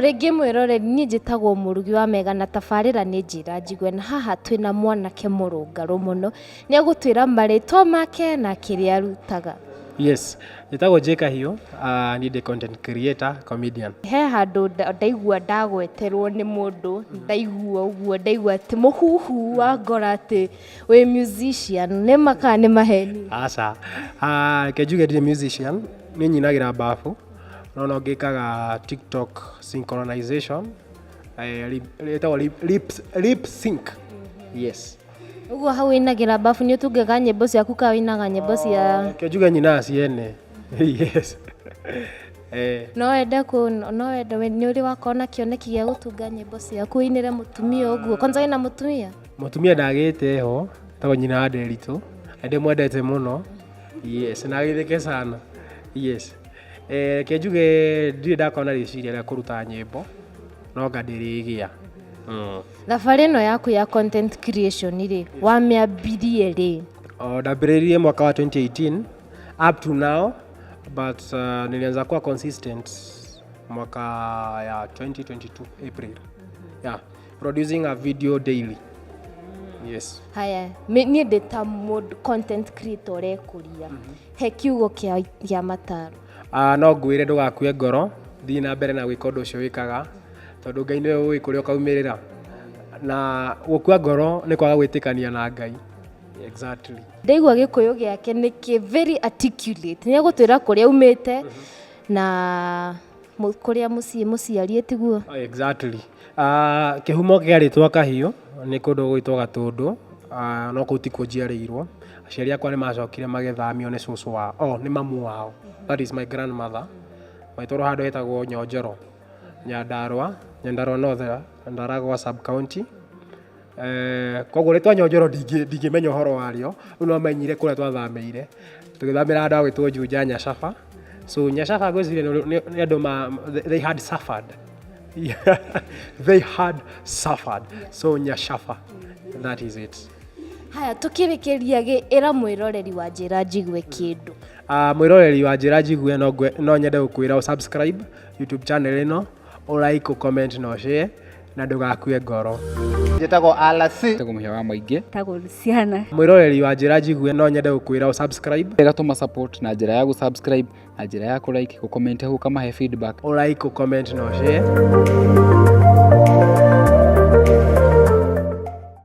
Rĩngĩ mwĩroreri, niĩ njĩtagwo Mũrugi wa Mega na tabarĩra nĩ Njĩra Njigue, na haha twĩna mwanake mũrũngarũ mũno, nĩ egũtwĩra marĩtwa make na kĩrĩa arutaga. Yes, njĩtagwo J Kahiũ, niĩ ndĩ content creator, comedian. He handũ ndaigua ndagweterwo nĩ mũndũ, ndaigua ũguo ndaigua atĩ mũhuhu wa ngora atĩ wĩ musician, nĩ ma kana nĩ maheni? Aca, reke njuge ndirĩ musician, niĩ nyinagĩra mbabu, no no ngĩkaga TikTok synchronization, ĩtagwo lip sync, yes. Ũguo hau ũinagĩra mbabu nĩ ũtungaga nyĩmbo ciaku kana ũinaga nyĩmbo cia? Reke njuge nyinaga ciene, yes. No wende kũ, no wende, nĩ ũrĩ wakorwo na kĩoneki gĩa gũtunga nyĩmbo ciaku ũinĩre mũtumia ũguo? Kwanza wĩna mũtumia? Mũtumia ndagĩte ho, etagwo nyina wa Nderitũ, na ndĩmwendete mũno, yes, na agĩthĩke sana, yes. Reke njuge ndirĩ ndakorwo na rĩciria rĩa kũruta nyĩmbo, no anga ndĩrĩgĩa. Thabarĩ ĩno yaku ya content creation rĩ, wamĩambirie rĩ? Ndambĩrĩirie mwaka wa 2018 up to now, but nilianza kuwa consistent mwaka ya 2022 April. Yeah, producing a video daily. Yes. Haya, niĩ ndĩ ta mũndũ content creator ũrekũria, he kiugo kĩa mataro. No ngwĩre ndũgakue ngoro, thiĩ na mbere na gwĩka ũndũ ũcio wĩkaga, tondũ Ngai nĩwe ũĩ kũrĩa ũkaumĩrĩra. Na gũkua ngoro nĩ kwaga gwĩtĩkania na Ngai. Exactly. Ndaigua Gĩkũyũ gĩake nĩ kĩ very articulate, nĩ egũtwĩra kũrĩa aumĩte na kũrĩa mũciĩ mũciarie tiguo? Exactly. Kĩhumo kĩa rĩtwa Kahiũ nĩ kũndũ gũgwĩtwo Gatũndũ, no kũu tikuo njiarĩirwo. Aciari akwa nĩ macokire magĩthamio nĩ cũcũ wao, oh nĩ mamu wao, that is my grandmother, magĩtwarwo handũ hetagwo Nyonjoro, Nyandarũa, Nyandarũa North, Ndaragwa sub county. Koguo rĩtwa Nyonjoro ndingĩmenya ũhoro warĩo, rĩu no menyire kũrĩa twathamĩire, tũgĩthamĩra handũ hagwĩtwo Juja Nyacaba. So Nyacaba ngwĩciria nĩ andũ ma, they had suffered. They had suffered. So Nyacaba, that is it. Haya, tũkĩrĩkĩria gĩ, ĩra mwĩroreri wa Njĩra Njigue kĩndũ. Mwĩroreri wa Njĩra Njigue no nyende gũkwĩra ũ subscribe YouTube channel ĩno, ũ like, ũ comment na ũ share, na ndũgakue ngoro. Njĩtagwo RC. Njĩtagwo Mũhĩa wa Maingĩ. Njĩtagwo Luciana. Mwĩroreri wa Njĩra Njigue no nyende gũkwĩra ũ subscribe. Wega tũma support na njĩra ya gũ subscribe, na njĩra ya kũ like, gũ comment hau ũkamahe feedback. Ũ like, ũ comment na ũ share.